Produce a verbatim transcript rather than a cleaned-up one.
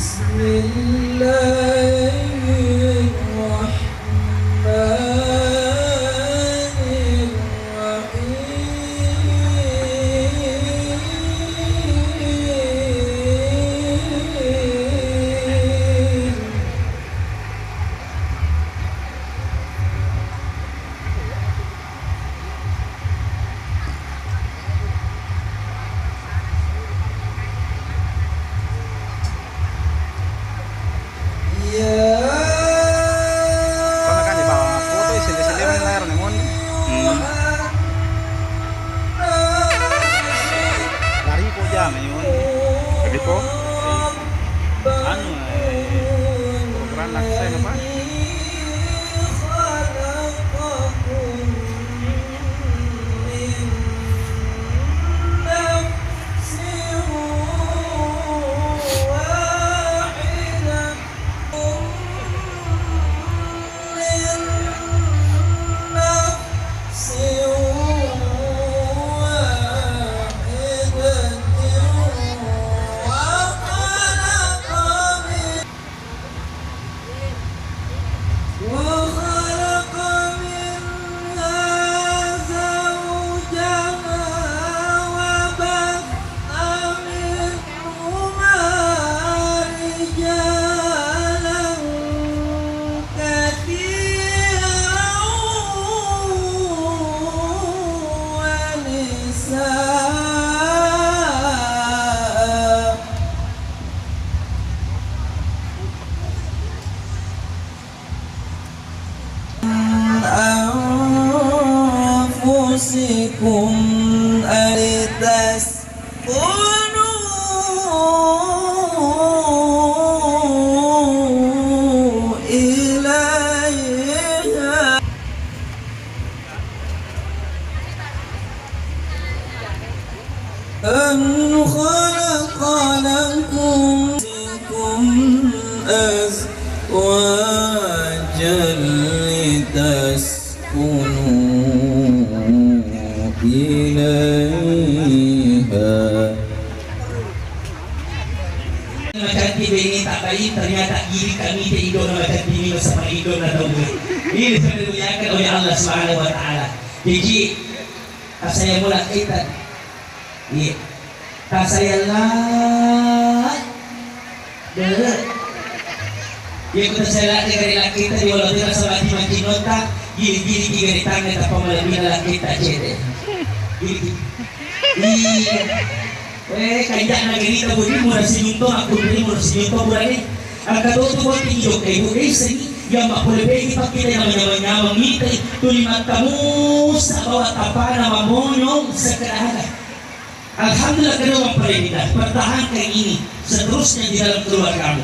بسم الله الرحمن الرحيم. Iya. Sana kan di bawah foto, sele-sele mana layar nih, Mon? Hmm. Lari kok jam ini, Mon? Jadi kok? Anu, eh, program naksa apa? وخلق منها زوجها وبث منهما رجالا كثيرا ونساء. أنفسكم أن تسكنوا إليها. أن خلق لكم أزواجا لتسكنوا إليها. Macantik bene tak baik, ternyata iri kami te indo na macantik ini sama indo na tahu. Ini sudah dimuliakan oleh Allah Subhanahu wa Ta'ala. Jadi, asal yang mula kita Iya. Tasayalla. De. Iya, ku tasayalla de gari lakkita di walau tidak sama di macinota, gili-gili ki gari tangan tanpa malebbi lakkita cede. Gili. Iya. Eh, kanja na gari ta budi mura sinyum to, aku budi mura sinyum to, mura ni. Angka to tu buat tinjo, kai bu desa ni, yang mak boleh bagi pak kita yang nyamang-nyamang kita, tuli matamu, sabawa tapana mamonyong, sekedar. Alhamdulillah, kedua mempelai kita, pertahankan ini seterusnya di dalam keluargamu.